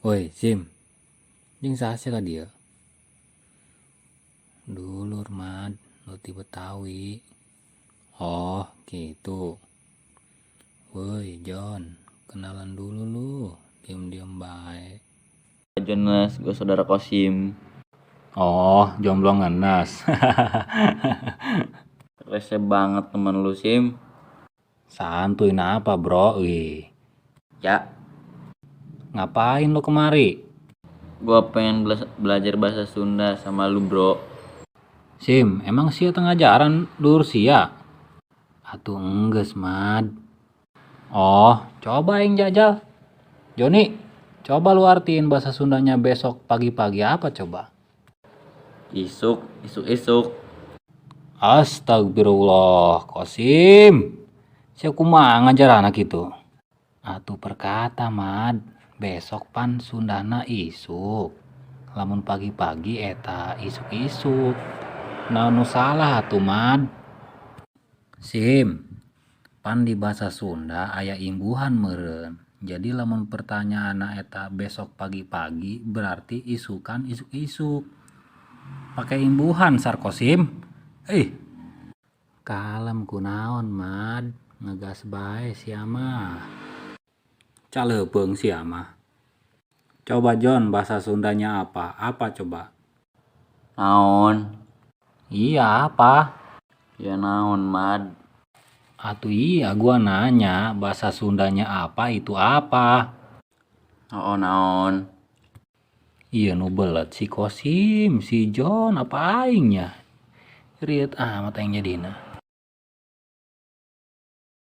Woi, Sim. Jeung saha sia ka dieu? Dulur, Mad, nu ti Betawi. Oh, gitu. Woi, John, kenalan dulu lu. Diem-diem bae. Jonas, gue saudara Kosim. Oh, jomblo ngenes. Rese banget temen lu, Sim. Santuy napa, bro? Wih. Ya. Ngapain lu kemari? Gua pengen belajar bahasa Sunda sama lu, bro. Sim, emang sia teu ngajaran dulur sia? Atuh enggeus, Mad. Oh, coba aing jajal. Joni, coba lu artiin bahasa Sundanya besok pagi-pagi apa coba? Isuk, isuk-isuk. Astagfirullah, Kosim. Sia kumaha ngajaranna kitu? Atuh perkata, Mad. Besok pan Sundana isuk. Lamun pagi-pagi eta isuk-isuk. Naon nu salah atuh, Mad? Sim, pan di bahasa Sunda aya imbuhan meureun. Jadi lamun pertanyaanna eta besok pagi-pagi berarti isukan isuk-isuk. Pake imbuhan sarkosim. Ih. Kalem kunaon, Mad? Ngegas bae sia mah. Caleupeung sia mah. Coba John, bahasa Sundanya apa? Apa coba? Naon? Iya, apa? Ya naon, Mad? Atuh iya, gua nanya bahasa Sundanya apa itu apa? Oh, naon? Iya nu belet si Kosim, si John, apa aingnya? Rieut amat aing jadina.